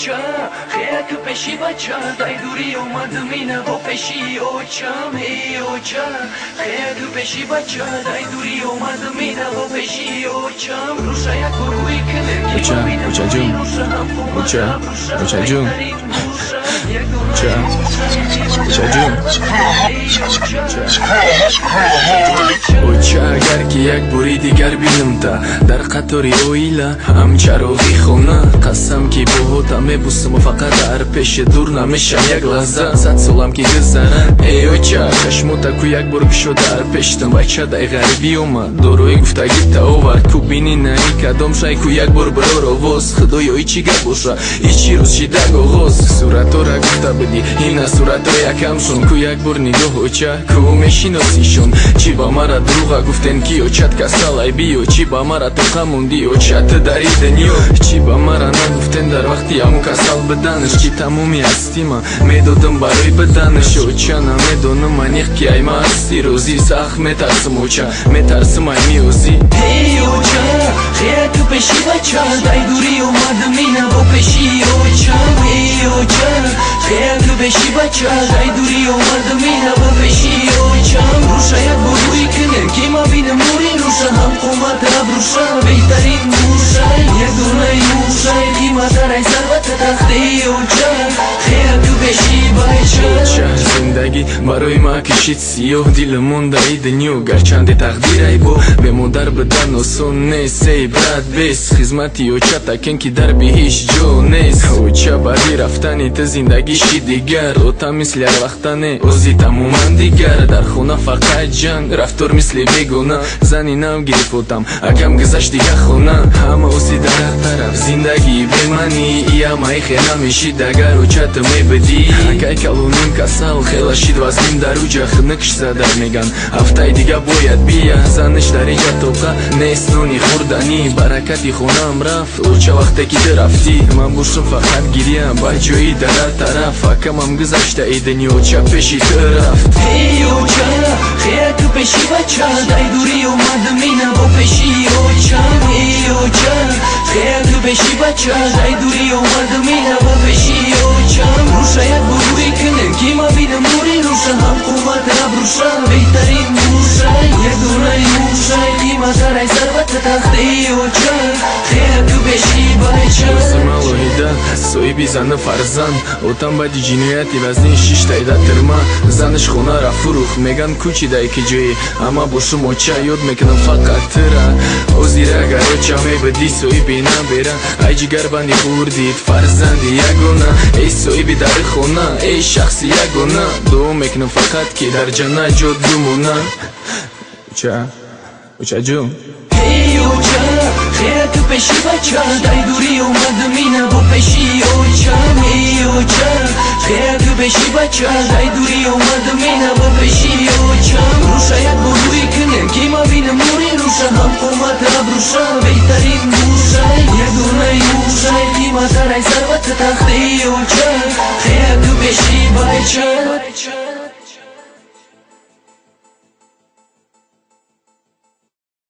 оча, хеяк пеши бача, дай дури омад мина бо пеши очам. Эй оча, хеяк пеши бача, дай дури омад мина бо пеши очам. Руша як бургӯи кне, ки Оча, мина очаҷун. Руша ҳам қомат Оча, руша, очаҷун. беҳтарин муша, як донаи Оча, муша, очаҷун. Эй оча. Оча, агар ки як бори дигар бинамта дар қатори оила, ҳамчароғи хона, қасам ки боҳота мебусам, фақат дар пеши дур намешам як лаҳза, 100 солам ки гузара. Эй оча, чашмота ку як бор кушо, дар пештам бача дай ғарибӣ омад, дорои гуфтагита овард. Ку бини наи кадом шай, ку як бор бирор овоз. Худоё, и чӣ гап боша, и чӣ рӯз шидаг оғоз? Суратора гуфта будӣ, ина суратро якамшон. Ку як бор нигоҳ, оча, ку мешиносишон? Чӣ ба мара дурӯға гуфтен, ки очат касалай, биё? Чӣ ба мара тоқа мондӣ, оча, ту дар и дунё? Чӣ ба мара нагуфтен дар вақти ҳамун касал биданаш, ки тамоми ҳастима медодам барои биданаш? Оча, намедонам аниқ, ки ай ма ҳасти розӣ. Сахт метарсам, оча, метарсам ай миёзӣ. Эй оча, хеяк пеши бача, дай дури омад мина бо пеши очам. Эй оча, хеяк пеши бача, дай дури омад мина бо пеши очам. Руша як бургӯи кне, ки ма бинам нури руша, ҳам қомат абруша, беҳтарин муша, як донаи мушай, қиматтарай сарвата тахт. Эй оча, хеяк пеши бача. Оча, зиндагӣ барои ма кишид сиёҳ, дилам мондаи дунё, гарчанде тақдирай бо бемодар бидан осон нест. Эй брат, бес хизмати оча такен, ки дар биҳишт ҷо нест. Оча, баъди рафтани ту зиндагӣ ши дигар, ота мисли ҳар вақта не, ози тамоман дигар. Дар хона фақат ҷанг, рафтор мисли бегона. Зани нав гирифтам, акам гузашт дига хона, ҳама ози дар ҳар тараф, зиндагии беманӣ иямаи хе намешид, агар оча ту мебудӣ. Акай калоним касал хела шид, вазнин дар уҷа хунукш зада, меган ҳафтаи дига бояд бия. Заниш дар иҷа тоқа нест, нони хӯрданӣ. Баракати хонаам рафт, оча, вақте ки ту рафтӣ. Ман бошам фақат гиря ба ҷои дар ҳар тараф. Акамам гузашта и дунё, оча, пеши ту рафт. Эй оча, хеяк пеши бача, дай дури омад мина бо пеши очам. Эй оча, хеяк пеши бача, дай дури омад мина бо пеши очам. Руша як бургӯи кне, ки ма бинам нури руша, ҳам қомат абруша, беҳтарин муша, як донаи мушай, қиматтарай сарвата тахт. Эй оча, хеяк пеши бача. Малоҳида соҳиби зану фарзанд, отам баъди ҷинояти вазнин шиштайда тирма. Занаш хонара фурӯхт, меган кӯчидай ки ҷое. Ама бошум, оча, ёд мекунам фақат тира. Озир агар оча мебудӣ, соҳиби набера, ай ҷигарбанди хурдид, фарзанди ягона, эй соҳиби дари хона, эй шахси ягона, дуо мекунам фақат, ки дар ҷаннат ҷо бимона. Оча, очаҷун. Эй оча, хеяк пеши бача, дай дури омад мина бо пеши очам. Эй оча, хеяк пеши бача, дай дури омад мина бо пеши очам. Руша як бургӯи кне, ки ма бинам нури руша, ҳам қомат абруша, беҳтарин